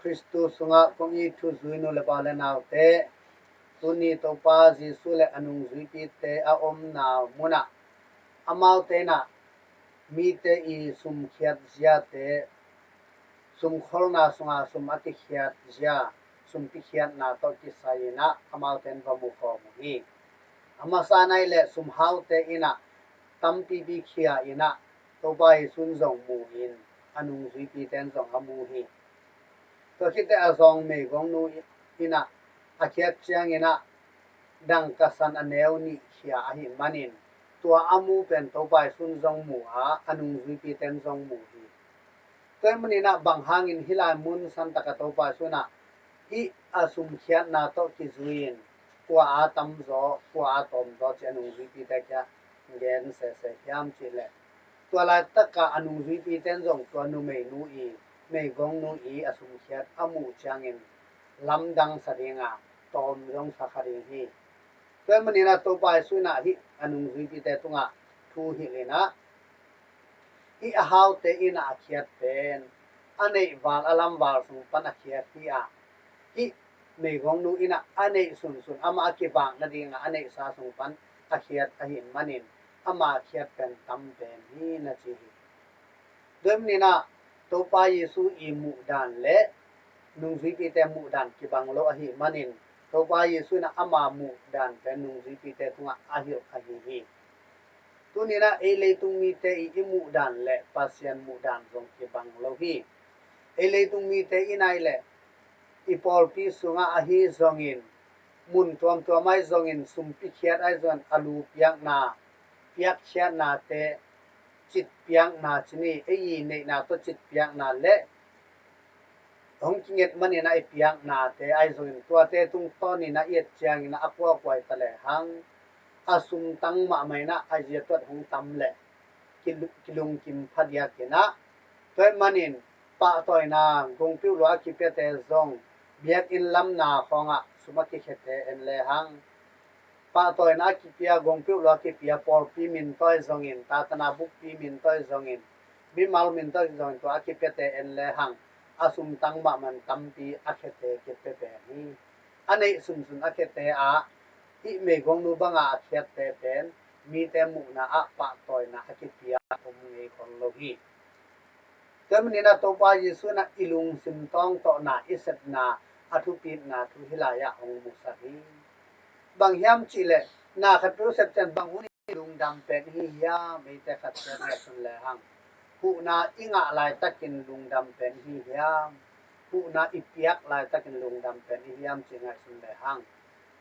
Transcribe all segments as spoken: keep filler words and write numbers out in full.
Khristu sungah kong it thuzui nu le pa le naute, tuni Topa Jesu le a nungzuipite a omna munah amaute inah mite i sumkhiat ziate, sumkholna sunga sum a kikhiat zia, sumpi khiatna tawh kisai inah amaute in va mu khawm uh hi. A masa naih le sumhaute inah tampipi khia inah Topa Jesu in zong mu in a nungzuipite in zong a mu hi. Tua khit teh a zawng meigongnu inah a khiat ciang inah dangkasan a neu nih khia ahih manin tua a mu pen Topa Jesu in zong mu a, a nungzuipite in zong mu hi. Tua ahih manin ah bang hangin hih lai mun santak a Topa Jesu inah hih a sumkhiatna tawh kizui in kua a tamzaw, kua a tawmzaw ci a nungzuipite kiang gen sese hiam cih leh, tua laitak a a nungzuipite in zong tua numeinu i, meigongnu i a sumkhiat a muh ciangin lamdang sa ding a, tawm zong sa kha ding hi. Tua ahih manin ah Topa Jesu inah hih a nungzuipite tungah thu hilh inah hih a haute inah a khiat pen a neih val, a lam val sung pan a khiat hi a, hih meigongnu inah a neih sunsun, amah a kivak nadingah a neihsa sung pan a khiat ahih manin ama a khiat pen tam pen hi na ci hi. Tua ahih manin ah Topa Jesu i muhdan le nungzuipite muhdan kibang lo ahih manin Topa Jesu inah ama muhdan pen nungzuipite tungah a hilh kha hi hi. Tuni inah ei leitung mite i, i muhdan le Pasian muhdan zong kibang lo hi. Ei leitung mite inah i le i pawlpi sungah ahi zongin, mun tuamtuam ahi zongin, sumpi khiat ahi zongin, a lu piakna, piakkhiatnate, cit piakna ci ni, ei i neihna tawh cit piakna le hong kinget manin ah i piaknate ahi zongin tuate tungtawn inah i et ciangin ah a kuakuai ta lehang a sumtang mahmah inah a zia tuat hong tam leh kilu-, kilungkim phadiak inah, tua ahih manin pahtawina gongpiuh lua a kipiate zong biakinn lamna khawngah sum a kikhiate en lehang, pahtawina a kipia, gongpiuh lua a kipia pawlpi min tawh ahi zongin, tatana bukpi min tawh ahi zongin, mimal min tawh ahi zongin tua a kipiate en lehang a sumtang mahmah in tampi a khiate kipia pen hi. A neih sunsun a khiate ah hih meigongnu banga a khiatte pen mite muhna ah pahtawina a kipia om ngei khol lo hi. Tua ahih manin ah Topa Jesu inah i lungsim tawng tawh na i sepna a thupitna thu hih lai-ah hong musak hi. Bang hiam cih leh na khatpeuh sep ciang bang hun i lungdam pen i hi hiam, eite khat ciat ngaihsun lehang. Huhna i ngah laitakin lungdam pen i hi hiam? Huhna i piak laitakin lungdam pen i hi hiam cih ngaihsun lehang,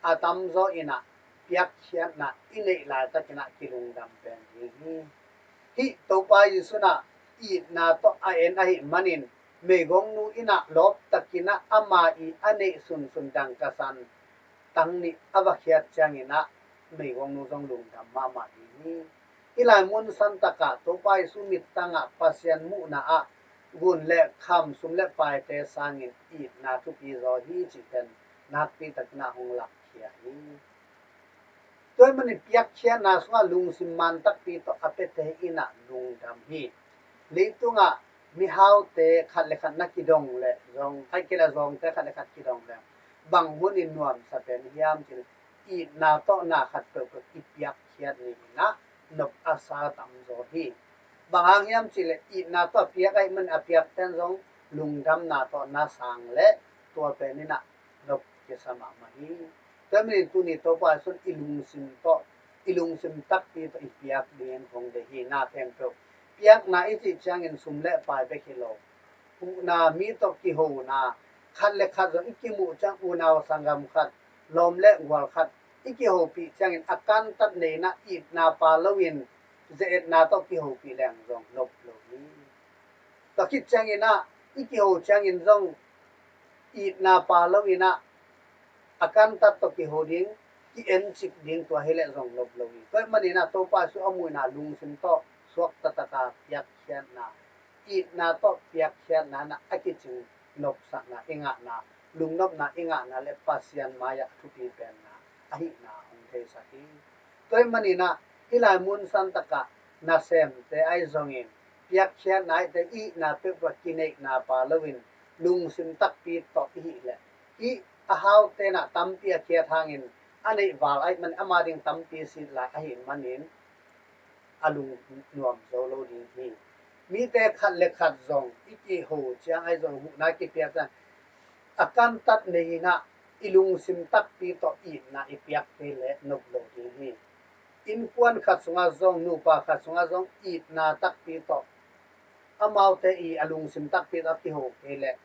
a tamzaw inah piakkhiatna i neih laitakin ah kilungdam pen i hi hi. Hih Topa Jesu inah itna tawh a en ahih manin meigongnu inah lawptakin ah ama i a neih sunsun dangkasan tang nih a va khiat ciangin ah meigongnu zong lungdam mahmah ding hi. Hih lai mun santak ah Topa Jesu mittang ah Pasian muhna ah gun le kham, sum le paite sangin itna thupi zaw hi cih pen nakpi takin ah hong lakkhia hi. Tua ahih manin piakkhiatna sungah lungsim man takpi tawh a piate inah lungdam hi. Leitungah mihaute khat le khat na kidong leh zong, ahih kei leh zawngte khat le khat kidong leh bang hunin nuamsa pen hiam cih leh itna tawh na khat peuhpeuh i piakkhiat ni inah nop a sa tamzaw hi. Bang hang hiam cih leh itna tawh a piak ahih manin a piakten zong lungdamna tawh na sang leh tua pen inah nop kisa mahmah hi. Tua ahih manin tuni Topa Jesu in i lungsim tawh, i lungsim takpi tawh i piak dingin hong deih hi. Na khempeuh piakna i cih ciangin sum le pai bek hi lo. Huhna, mi tawh kihona, khat le khat zong i kimuh ciang unau sanggam khat, lawm le gual khat i kihopih ciangin a kantat nei inah itna pha loin ze-etna tawh kihopih leng zong nop lo hi. Tua khit ciangin ah i kiho ciangin zong itna pha lo inah a kantat tawh kiho ding, ki-encik ding tua hi leh zong nop lo hi. Tua ahih manin ah Topa Jesu a muhna lungsim tawh suak taktak a piakkhiatna, itna tawh piakkhiatna inah a kicing nopsakna i ngahna, lungnopna i ngahna le Pasian mai-ah a thupi penna ahihna hong theisak hi. Tua ahih manin ah hih lai mun santak ah nasemte ahi zongin, piakkhiatna ahih teh itna peuhpeuh ah kineihna pha loin lungsim takpi tawh i hih leh, hih a haute in ah tampi a khiat hangin a neih val ahih manin ama ding tampi sit lai ahih manin a lungnuam zo lo ding hi. Mite khat le khat zong i kiho ciang ahi zong huhna kipiak ciang a kantat nei in ah i lungsim takpi tawh itna i piak kei leh nop lo ding hi. Innkuan khat sungah zong, nupa khat sungah zong itna takpi tawh amaute i a lungsim takpi tawh a kiho kei leh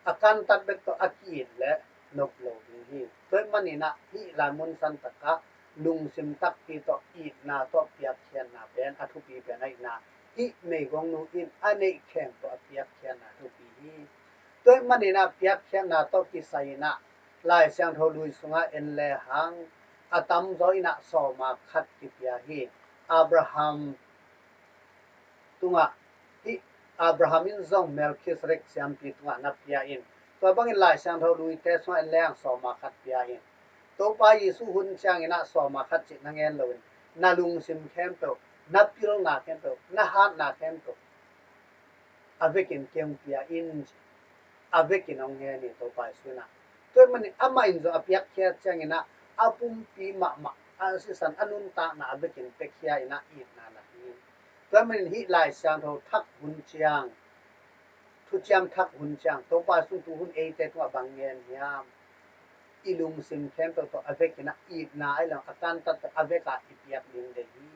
a kantat bek tawh a ki-it leh nop lo ding hi. Tua ahih manin ah hih lai mun san takah lungsim takpi tawh itna tawh piakkhiatna pen a thupi pen ahihna hih meigongnu in a neih khempeuh a piakkhiatna thupi hi. Tua ahih manin ah piakkhiatna tawh kisai in ah Lai Siangtho Lui sungah en lehang a tamzaw in ah sawma khat kipia hi. Abraham tungah hih Abraham in zong Melchizedek siampi tungah na pia in, tua bangin Lai Siangtho Luite sungah en lehang sawma khat pia in. Topa Jesu hun ciangin ah sawma khat cih na ngen loin na lungsim khempeuh, na pilna khempeuh, na hatna khempeuh a vekin kei hong pia in ci. A vekin hong ngen hi Topa Jesu in ah. Tua ahih manin amah in zong a piakkhiat ciangin ah a pumpi mahmah, a sisan, a nuntakna a vekin piakhia in ah itna lak hi. Tua ahih manin hih Lai Siangtho thak hun ciang, thuciam thak hun ciang Topa Jesu in tu hun eite tungah bang ngen hiam? I lungsim khempeuh tawh a vekin ah itna ahi lo a kantat tawh a vekah i piak ding deih hi.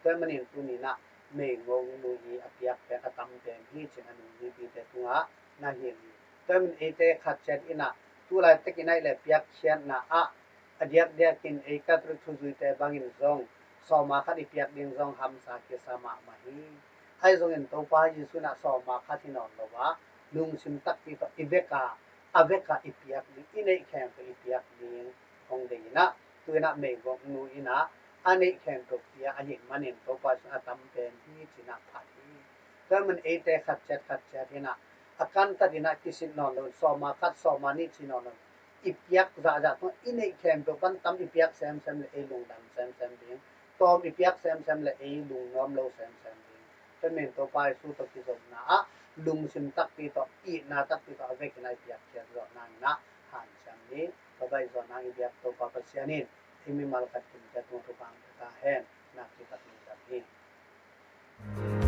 Tua ahih manin tuni in ah meigongnu i a piak pen a tam pen hi ci-in a nung mipite tungah na hilh hi. Tua ahih manin eite khat ciat in ah tu laitak in ahih leh piakkhiatna ah a diakdiakin ei Catholic thuzuite bangin zong sawma khat i piak ding zong hamsa kisa mahmah hi. Ahi zongin Topa Jesu in ah sawma khat hi nawn lo a, lungsim takpi tawh i vekah, a vekah i piak ding, i neih khempeuh i piak ding hong deih in ah, tu in ah meigongnu in ah a neih khempeuh pia ahih manin Topa Jesu in a tam pen hi ci-in ah phat hi. Tua ahih manin eite khat ciat khat ciat in ah a kantat in ah kisit nawn lo, sawma khat sawma nih ci nawn lo, i piak zahzah tungah i neih khempeuh pan tam i piak semsem leh ei lungdam semsem ding, tawm i piak semsem leh ei lungnuam lo semsem ding. Tua ahih manin Topa Jesu tawh kizopna ah lungsim takpi tawh, itna takpi tawh a vekin ah i piakkhiat zawh nangin ah hanciam ni. Tua bang i zawh nang i biak Topa Pasian in ei mimal khat kimciat tungah thupha hong pia ta hen. Na kizap ni zang hi.